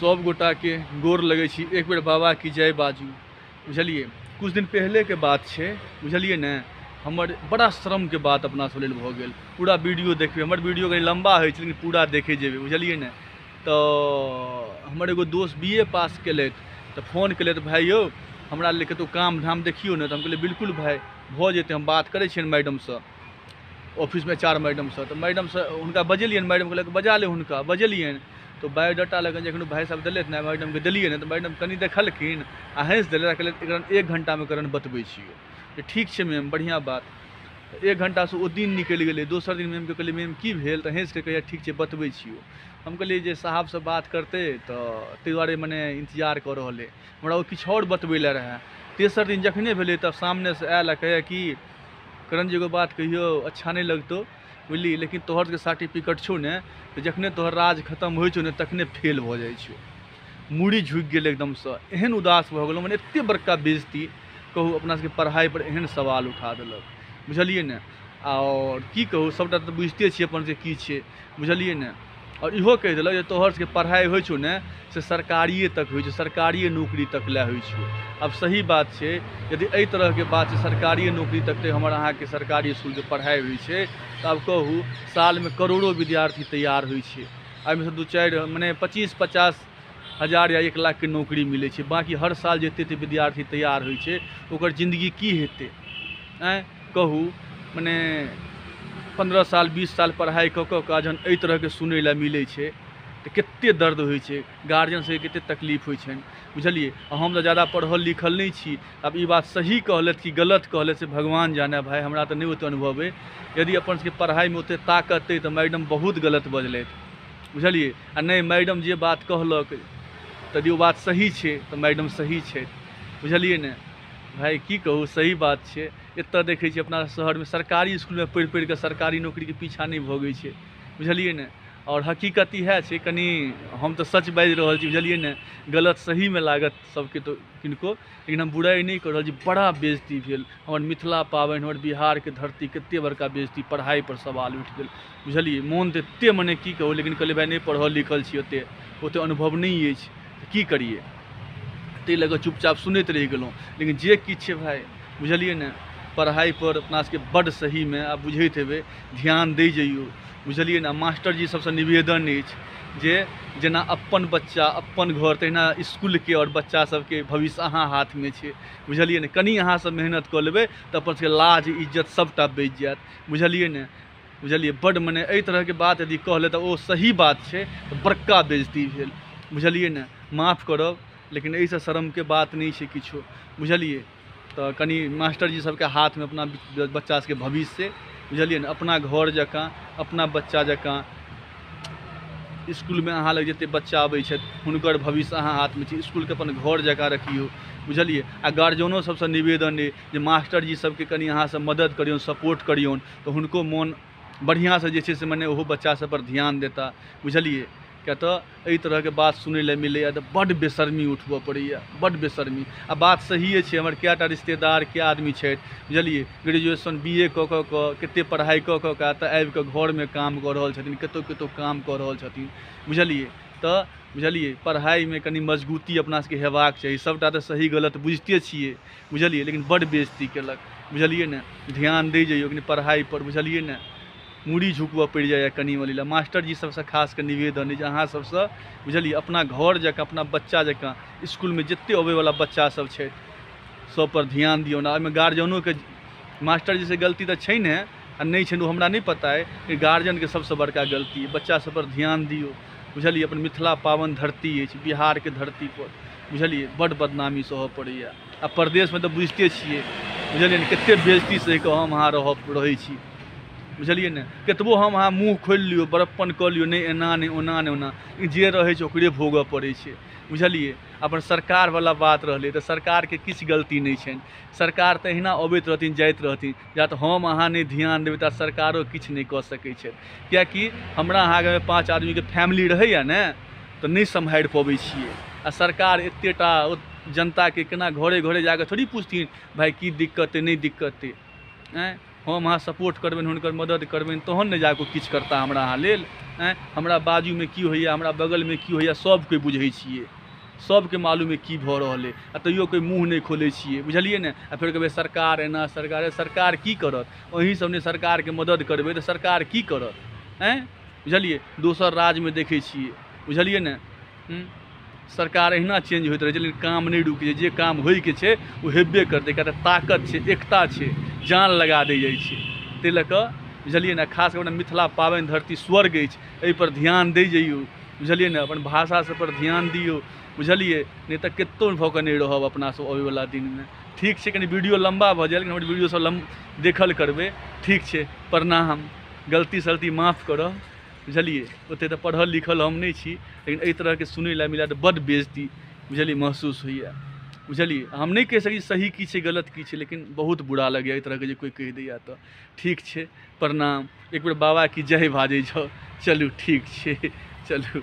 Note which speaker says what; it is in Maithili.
Speaker 1: सब गोटाके गोर लगै छी। एक बेर बाबा की जय बाजू। बुझलियै, किछु दिन पहिलेके बात छै, बुझलियै ने, हमर बड़ा शर्मके बात अपना सब लेल भऽ गेल। पूरा वीडियो देखबै, हमर वीडियो कनि लम्बा होइ छै लेकिन पूरा देखै जेबै, बुझलियै ने। तऽ हमर एगो दोस्त बी ए पास केलथि तऽ फोन केलथि, भाइ यौ हमरा लेल कतहु काम धाम देखियौ ने। तऽ हम कहलियै बिल्कुल भाइ भऽ जेतै, हम बात करै छियनि मैडमसँ, ऑफिसमे एच आर मैडमसँ। तऽ मैडमसँ हुनका बजेलियनि, मैडम कहलक बजा ले हुनका, बजेलियनि तऽ बायोडाटा लऽ कऽ जखन ओ भाइ साहब देलथि ने, मैडमके देलियै ने, तऽ मैडम कनि देखलखिन आ हँसि देलथि आ कहलथि एकरा 1 घण्टामे करण बतबै छियौ। तऽ ठीक छै मैम, बढ़िआँ बात। तऽ 1 घण्टासँ ओ दिन निकलि गेलै। दोसर दिन मैमके कहलियै मैम की भेल, तऽ हँसिके कहैए ठीक छै बतबै छियौ। हम कहलियै जे साहबसँ बात करतै तऽ ताहि दुआरे मने इन्तजार कऽ रहल अइ, हमरा ओ किछु आओर बतबै लए रहए। तेसर दिन जखने भेलै तब सामनेसँ आयल आ कहैए कि करण जी एगो बात कहियौ, अच्छा नहि लगतौ बुझली, लेकिन तोहर जे सर्टिफिकेट छौ ने, तऽ जखने तोहर राज खतम होइ छौ ने तखने फेल भऽ जाइ छौ। मूड़ी झुकि गेल एकदमसँ, एहन उदास भऽ गेलहुँ, मने एतेक बड़का बेइज्जती कहू, अपना सबके पढ़ाइपर एहन सवाल उठा देलक, बुझलियै ने। आओर की कहू, सबटा तऽ बुझिते छियै अपन से की छै, बुझलियै ने। आओर इहो कहि देलक जे तोहर सबके पढ़ाइ होइ छौ ने से सरकारिए तक होइ छौ, सरकारिए नौकरी तक लए होइ छौ। आब सही बात छै, यदि एहि तरहके बात छै सरकारिए नौकरी तक तऽ हमर अहाँके सरकारी इसकुलके पढ़ाइ होइ छै, तऽ आब कहू सालमे करोड़ो विद्यार्थी तैयार होइ छै, एहिमे सँ 2-4 मने 25-50 हजार या 1 लाखके नौकरी मिलै छै, बाँकी हर साल जते एते विद्यार्थी तैयार होइ छै ओकर जिन्दगी की हेतै? आँय कहू, मने 15 साल 20 साल पढ़ाइ कऽ कऽ कऽ जहन एहि तरहके सुनै लए मिलै छै तऽ कते दर्द होइ छै, गार्जियन सबके कते तकलीफ होइ छनि, बुझलियै। आ हम तऽ जादा पढ़ल लिखल नहि छी, आब ई बात सही कहलथि कि गलत कहलथि से भगवान जाने भाइ, हमरा तऽ नहि ओते अनुभव अइ। यदि अपन सबके पढ़ाइमे ओते ताकत अइ तऽ मैडम बहुत गलत बजलथि, बुझलियै। आ नहि मैडम जे बात कहलक यदि ओ बात सही छै तऽ मैडम सही छथि, बुझलियै ने भाइ, की कहू, सही बात छै। एतऽ देखै छियै अपना शहरमे सरकारी इसकुलमे पढ़ि पढ़ि कऽ सरकारी नौकरीके पीछा नहि भगै छै, बुझलियै ने। आओर हकीकत इएह छै, कनि हम तऽ सच बाजि रहल छी, बुझलियै ने, गलत सहीमे लागत सबके तऽ किनको, लेकिन हम बुराइ नहि कऽ रहल छी। बड़ा बेइज्जती भेल हमर मिथिला पाबनि, हमर बिहारके धरती कते बड़का बेइज्जती, पढ़ाइपर सवाल उठि गेल, बुझलियै। मोन तऽ एते मने की कहू, लेकिन कहलियै भाइ नहि पढ़ल लिखल छी, ओते ओते अनुभव नहि अछि तऽ की करियै, ताहि लऽ कऽ चुपचाप सुनैत रहि गेलहुँ। लेकिन जे किछु छै भाइ, बुझलियै ने, पढ़ाइपर अपना सबके बड्ड सहीमे आब बुझैत हेबै, ध्यान दै जइयौ, बुझलियै ने। मास्टरजी सबसँ निवेदन अछि जे जेना अपन बच्चा अपन घर तहिना इसकुलके आओर बच्चा सबके भविष्य अहाँ हाथमे छै, बुझलियै ने। कनि अहाँ सब मेहनत कऽ लेबै तऽ अपन सबके लाज इज्जत सबटा बचि जायत, बुझलियै ने, बुझलियै। बड्ड मने एहि तरहके बात यदि कहले तऽ ओ सही बात छै तऽ बड़का बेइज्जती भेल, बुझलियै ने। माफ करब, लेकिन एहिसँ शर्मके बात नहि छै किछो, बुझलियै। तऽ कनि मास्टरजी सबके हाथमे अपना बच्चा सबके भविष्य, बुझलियै ने, अपना घर जकाँ अपना बच्चा जकाँ इसकुलमे अहाँ लग जते बच्चा अबै छथि हुनकर भविष्य अहाँ हाथमे छै, इसकुलके अपन घर जकाँ रखियौ, बुझलियै। आ गार्जियनो सबसँ निवेदन अइ जे मास्टरजी सबके कनि अहाँ सब मदद करियौन, सपोर्ट करियौन, तऽ हुनको मोन बढ़िआँसँ जे छै से मने ओहो बच्चा सबपर ध्यान देता, बुझलियै। किया तऽ एहि तरहके बात सुनै लए मिलैए तऽ बड्ड बेशर्मी उठबऽ पड़ैए, बड्ड बेशर्मी। आ बात सहिए छै, हमर कएटा रिश्तेदार कए आदमी छथि, बुझलियै, ग्रेजुएशन बी ए कऽ कऽ कऽ कते पढ़ाइ कऽ कऽ कऽ तऽ आबि कऽ घरमे काम कऽ रहल छथिन, कतहु कतहु काम कऽ रहल छथिन, बुझलियै। तऽ बुझलियै पढ़ाइमे कनि मजबूती अपना सबके हेबाक चाही, सबटा तऽ सही गलत बुझिते छियै, बुझलियै, लेकिन बड्ड बेइज्जती केलक, बुझलियै ने। ध्यान दै जइयौ कनि पढ़ाइपर, बुझलियै ने, मूड़ी झुकबऽ पड़ि जाइए कनि मनि लए। मास्टरजी सबसँ खास कऽ निवेदन अइ जे अहाँ सबसँ, बुझलियै, अपना घर जकाँ अपना बच्चा जकाँ इसकुलमे जते अबैवला बच्चा सब छथि सबपर ध्यान दियौन। आ ओहिमे गार्जियनोके, मास्टरजीसँ गलती तऽ छै ने आ नहि छनि ओ हमरा नहि पता अइ, लेकिन गार्जियनके सबसँ बड़का गलती अइ। बच्चा सबपर ध्यान दियौ, बुझलियै। अपन मिथिला पावन धरती अछि, बिहारके धरतीपर, बुझलियै, बड्ड बदनामी सहऽ पड़ैए। आ परदेशमे तऽ बुझिते छियै, बुझलियै ने, कते बेइज्जती सहि कऽ हम अहाँ रहै छी, बुझलियै ने। कतबो हम अहाँ मुँह खोलि लियौ, बड़प्पन कऽ लियौ, नहि एना नहि ओना नहि ओना, जे रहै छै ओकरे भोगऽ पड़ै छै, बुझलियै। अपन सरकारवला बात रहलै तऽ सरकारके किछु गलती नहि छनि, सरकार तऽ एहिना अबैत रहथिन जाइत रहथिन, जा तऽ हम अहाँ नहि ध्यान देबै तऽ सरकारो किछु नहि कऽ सकै छथि। किएकि हमरा अहाँके 5 आदमीके फैमिली रहैए ने तऽ नहि सम्हारि पबै छियै, आ सरकार एतेटा जनताके केना घरे घरे जाकऽ थोड़ी पुछथिन भाइ की दिक्कत अइ नहि दिक्कत अइ, आँय। हम अहाँ सपोर्ट करबनि, हुनकर मदद करबनि, तहन ने जाकऽ किछु करता हमरा अहाँ लेल। आँय, हमरा बाजूमे की होइए, हमरा बगलमे की होइए, सब कोइ बुझै छियै, सबके मालूम अइ की भऽ रहल अइ, आ तैयो कोइ मुँह नहि खोलै छियै, बुझलियै ने। आ फेर कहबै सरकार एना सरकार, सरकार की करत? अहीं सब नहि सरकारके मदद करबै तऽ सरकार की करत? आँय, बुझलियै। दोसर राज्यमे देखै छियै, बुझलियै ने, सरकार अहिना चेंज होइत रहै छै, लेकिन काम नहि रुकै छै। जे काम होइके छै ओ हेबे करतै, किया तऽ ताकत छै, एकता छै, जान लगा दै जाइ छै। ताहि लऽ कऽ बुझलियै ने, खास कऽ अपना मिथिला पाबनि धरती स्वर्ग अछि, एहिपर ध्यान दै जइयौ, बुझलियै ने, अपन भाषा सबपर ध्यान दियौ, बुझलियै, नहि तऽ कतहु भऽ कऽ नहि रहब अपना सब अबैवला दिनमे। ठीक छै, कनि वीडियो लम्बा भऽ जाय, लेकिन हमर वीडियो सब देखल करबै। ठीक छै, प्रणाम। गलती सलती माफ करब, बुझलियै, ओतेक तऽ पढ़ल लिखल हम नहि छी, लेकिन एहि तरहके सुनै लए मिलत बड्ड बेजती, बुझलियै, महसूस होइए, बुझलियै। हम नहि कहि सकै छी सही की छै गलत की छै, लेकिन बहुत बुरा लगैए एहि तरहके जे कोइ कहि दैए तऽ। ठीक छै, प्रणाम। एक बेर बाबा की जय बाजै छौ। चलू ठीक छै, चलू।